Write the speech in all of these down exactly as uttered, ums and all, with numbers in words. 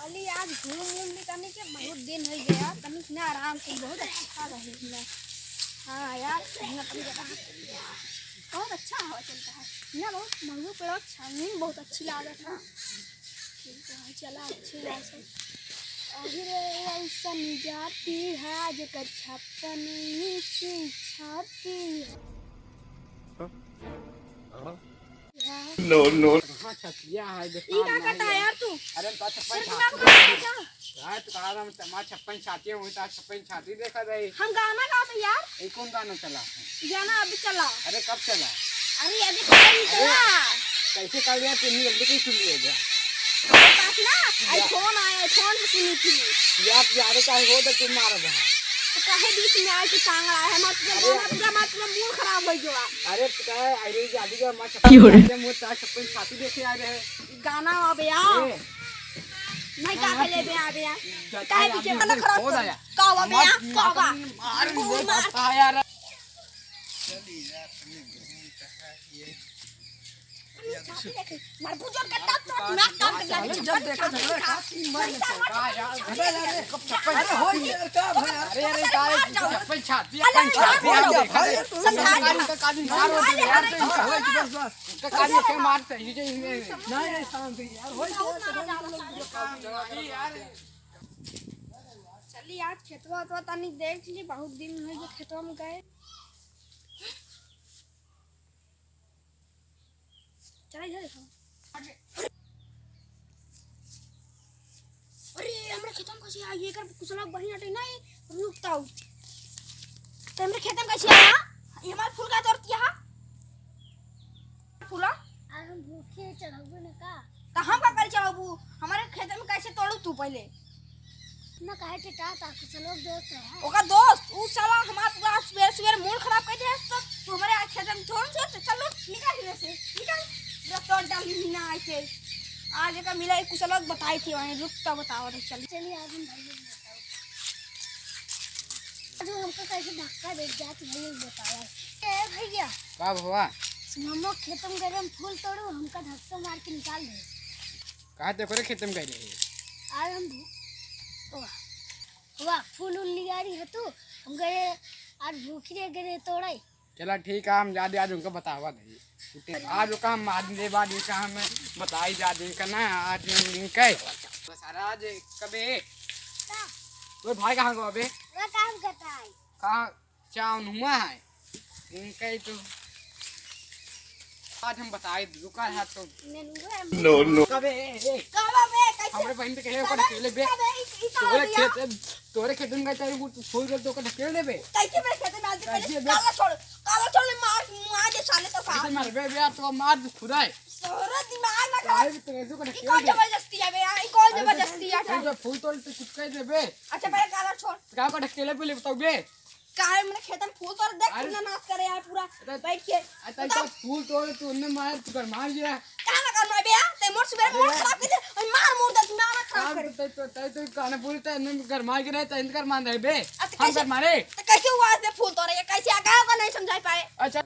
खाली आज घूम घूम ली तनी के बहुत दिन होइ गया, तनी ना आराम से बहुत अच्छा रहे ना। हाँ यार, यहाँ तनी ज्यादा बहुत अच्छा हवा चलता है। यहाँ बहुत महुआ पेड़ छावनी बहुत अच्छी लागत है। ठीक है, चला अच्छी बात है। अभी रे ऐसन जाती है जेकर छप्पन इंची छाती है। हाँ? हाँ? No, no। कहाँ छतिया है, देखा ई का नहीं करता है है। यार तू? अरे, हम तो छप्पन ई का छाती करता है देखा। का? यार, तो कहा था, हम तो हमारे छप्पन छाती है, वही तो आज छप्पन छाती देखा था ये। हम गाना गाते यार। ये कौन गाना चला? ये गाना अभी चला। अरे, कब चला? अरे, अभी चला, अरे, चला। कैसे कर लिया, तुमने जल्दी क्यों सुन लिया? मेरे पास ना या- iPhone आया, iPhone से सुनी थी। यार, यार, चाहे हो तो तुम मारो वहाँ। तो काहे बीच में आके टांग रहा है? मत पूरा अरे। गाना पूरा, मत पूरा मूड खराब हो गया। अरे, तो क्या है, अरे, ये आदि का हमारा क्यों रे? छप्पन छाती, हम वो तार छप्पन छाती देखे आ रहे हैं। गाना अब यार। ए। नहीं, का हाँ, खेले बे, आ बे यार। जा-, काहे आज पीछे आदमी वाला खराब बहुत कर? आया। का हुआ बे यार? मार, का हुआ? मार, मार, मार। मार, यार। चल यार, तनी घूम कहाँ ये। मार बुजुर्ग के तब तो दिमाग काम कर जाने। जब देखा झगड़ा का तीन बार में चलता है यार। अरे यार, अरे हो यार, का भला? अरे यार, का है? छप्पन छाती, अरे छप्पन छाती, यार, देखा भाई, दे। यार, तू समझा दे। का काली मार हो गई यार, बस, बस। का काली के मारते, ये, ये, ये। नहीं, नहीं, शांत हो यार, हो यार, यार। चली आज खेतवा, तो तनी देख ली, बहुत दिन हो गए खेतवा में गए। चला इधर देखो। अरे, हमरा खेतवा में कैसे आ गई? एकर कुछ लोग बहिन हटे नहीं, रुकता हूँ। तो हमरे खेतवा में कैसे आया? ये हमारे फूल का तोड़ दिया है? फूला? आज हम भूखे चढ़बू न का? तो हम का करी चढ़बू? हमारे खेतवा में कैसे तोड़ू तू पहले? ना काहे टेटाता, कुछ लोग दोस्त है। ओका दोस्त, उ साला हमार पूरा सुबह सुबह मूड खराब कर दे, तो तू हमारे आज खेत में छोड़ से, तो चल लो, निकल यहाँ से, निकल। पूरा तोड़ डाली ही ना आके। आज एका मिला एक कुछ लोग बताई थी वहीं, रुक तो बताओ रे, चल। चलिए, आज हम भाई लोग बताओ। जो हमका कैसे धक्का दे जात भाई लोग बताओ। ए भैया। का भवा? हम लोग खेत में गए, हम फूल तोड़ू, हमका धक्का मार के निकाल दे। कहाँ ते ओकरे खेते में गए रहे? आज हम भू-, वाह, वाह, फूल उल लिया रही है तू। हम गए, आज भूखी रह गए तोड़े। चला ठीक है, हम जा दे, आज उनका बतावा दे। आज ओका हम मार दे, बाद इनका हम बताई जा दे, इनका ना, आज इनके। बस आज कबे? का? तोर भाई कहाँ गवा बे? वो काम करता है। कहाँ? चाउन हुआ है। इनका ही तो आज हम बताई, रुका है तो। No, no। कबे, ए, ए। कबे, कैसे? हमरे बहिन पे कहे, ओकर कबे, ढकेले बे। कबे, ई, ई का तोरे हो गया? खेत, तोरे खेत में गए, वो फूल गए तो ओकर ढकेल देबे। कैसे मेरे खेत में आज कैसे पहले बे? काला छोड़, काला छोड़, मार, मार दे साले तो कैसे साहब। मारबे बे, तो मार दे खुदाई। तोरा दिमाग ना खराब। काहे भी तो ऐसे को ई ढकेल कौन दे। जबरदस्ती है बे? ई कौन अरे तो जबरदस्ती है? अरे तो फूल तोड़ तो कुछ कह देबे। अच्छा, पहले काला छोड़। का को ढकेले पे ले बताओ बे। काहे मने खेतन फूल तोड़ देख अरे कितना नाश करे यार पूरा अरे बैठ के। अरे तई बता। का फूल तोड़ तू उन्ने मार तू कर मार गया। कहाँ ना कर मार बे यार? ते मोर सुबेरे अरे मोर यार। खराब कर दे। ओए मार मोर दे दिमाग ना खराब काम करे। तो तई तो तई तो काने बोलता है, इन्ने कर मार गिरा है, तो इनकर मान रहे बे। अब तो हम कैसे कर मारे। तो कैसे हुआ आज बे फूल तोड़े? ये कैसे आ गया होगा नहीं समझा पाए। अच्छा।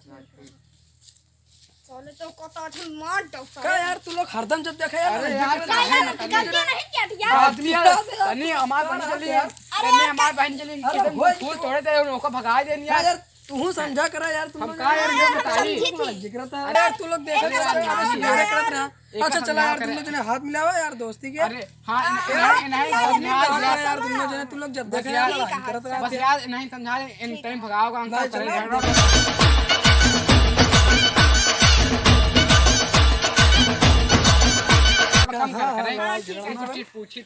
साले तो को तो अठन मार दो साले। का यार तू लोग हरदम जब देखा यार अरे यार, काहे ना गलती नहीं किया थी यार? आदमी यार, तनी हमार बहन चली यार। अरे तनी यार, हमार बहन चली, अरे एकदम होई फूल तोड़े थे, उनको भगाई देनी यार। यार तू समझा करा यार, तुम हम लोग का यार, यार, ये बताई। समझी थी। जिगरा था अरे यार, तू लोग देख अरे यार, यार, समझा यार, यार। एक अच्छा, चला यार, तुम लोग जने हाथ मिलावा यार, दोस्ती के। अरे, हाँ, इन-, इन्हें, इन्हें, हाँ, इन्हें, हाँ, इन्हें, यार, तुम लोग जने, तुम लोग जब बस देखा यार, यार, लड़ाई करत रहा बस थे। यार, इन्हें समझा, इन टाइम भगाओगा, हम नहीं, सब चलो, करेंगे। खत्म कर, हाँ, हाँ, करें। हाँ, ठीक है। एक चीज पूछी।